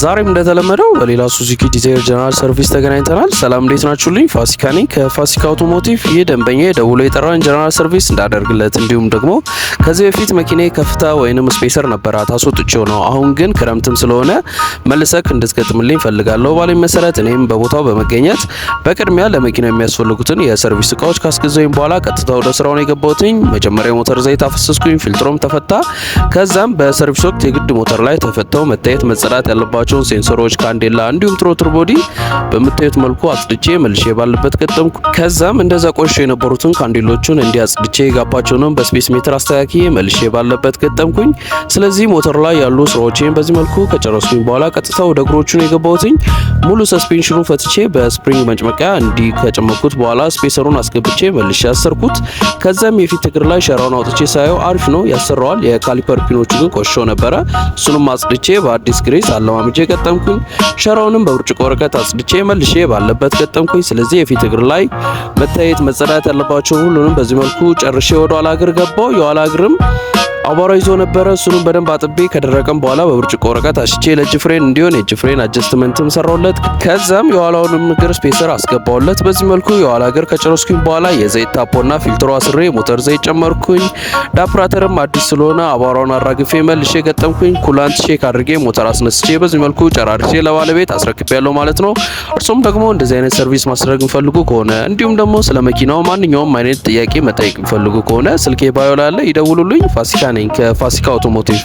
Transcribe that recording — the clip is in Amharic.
ዛሬም እንደተለመደው በሌላ ሱዙኪ ዲዛይር general service ተገናኝተናል። ሰላም፣ እንዴት ናችሁልኝ? ፋሲካ ነኝ ከፋሲካ አውቶሞቲቭ። ይህ ደንበኛ ደውሎ የጠራን general service እንዳደርግለት እንዲሁም ደግሞ ከዚህ በፊት መኪናዬ ከፍታ ወይንም spacer ነበራት፣ አስወጥቼው ነው። አሁን ግን ክረምትም ስለሆነ መልሰክ እንድትገጥምልኝ ፈልጋለሁ ባለኝ መሰረት እኔም በቦታው በመገኘት በቅድሚያ ለመኪናው የሚያስፈልጉትን የ service እቃዎች ካስገዛኝ በኋላ ቀጥታ ወደ ስራው ነው የገባሁትኝ። መጀመሪያ ሞተር ዘይት አፈሰስኩኝ፣ ፊልትሮም ተፈታ። ከዛም በ service ወቅት የግድ ሞተር ላይ ተፈተው መታየት መጸዳት ያለባቸውን sensor ኦች፣ ካንዴላ እንዲሁም throttle body በምታዩት መልኩ አጽድቼ መልሼ ባለበት ገጠምኩ። ከዛም እንደዛ ቆሽሾ የነበሩትን ካንዴሎቹን እንዲያጽድቼ gap ኣቸውንም በ space ሜትር አስተካክዬ መልሼ ባለበት ገጠምኩኝ። ስለዚህ ሞተር ላይ ያሉ ስራዎችን በዚህ መልኩ ከጨረስኩኝ በኋላ ቀጥታ ወደ እግሮቹ ነው የገባሁትኝ። ሙሉ suspension ኑ ፈትቼ በ spring መጭመቂያ እንዲህ ከጨመኩት በኋላ spacer ኡን አስገብቼ መልሼ አሰርኩት። ከዛም የፊት እግር ላይ ሸራውን አውጥቼ ሳየው አሪፍ ነው ያሰራዋል። የ caliper pin ኦቹ ግን ቆሽሾ ነበረ። እሱንም አጽድቼ በአዲስ grease አለማምጄ ገጠምኩኝ። ሸራውንም በብርጭቆ ወረቀት አጽድቼ መልሼ ባለበት ገጠምኩኝ። ስለዚህ የፊት እግር ላይ መታየት መጸዳት ያለባቸው ሁሉንም በዚህ መልኩ ጨርሼ ወደ ኋላ እግር ገባው። የኋላ እግርም አቧራ ይዞ ነበረ። እሱንም በደንብ አጥቤ ከደረቀም በኋላ በብርጭቆ ወረቀት አሽቼ ለእጅ ፍሬን እንዲሆን የእጅ ፍሬን adjustment ም ሰራውለት። ከዛም የኋላውንም እግር spacer አስገባውለት። በዚህ መልኩ የኋላ እግር ከጨረስኩኝ በኋላ የዘይት ታፖና ፊልትሮ አስሬ ሞተር ዘይት ጨመርኩኝ። ዳፕራተርም አዲስ ስለሆነ አቧራውን አራግፌ መልሼ ገጠምኩኝ። Coolant check አድርጌ ሞተር አስነስቼ በዚህ መልኩ ጨራርሼ ለባለቤት አስረክቤያለሁ ማለት ነው። እርሱም ደግሞ እንደዚህ አይነት service ማስደረግ የሚፈልጉ ከሆነ እንዲሁም ደግሞ ስለ መኪናው ማንኛውም አይነት ጥያቄ መጠየቅ የሚፈልጉ ከሆነ ስልኬ bio ላይ አለ፣ ይደውሉልኝ። ፋሲካ ነኝ ከፋሲካ አውቶሞቲቭ።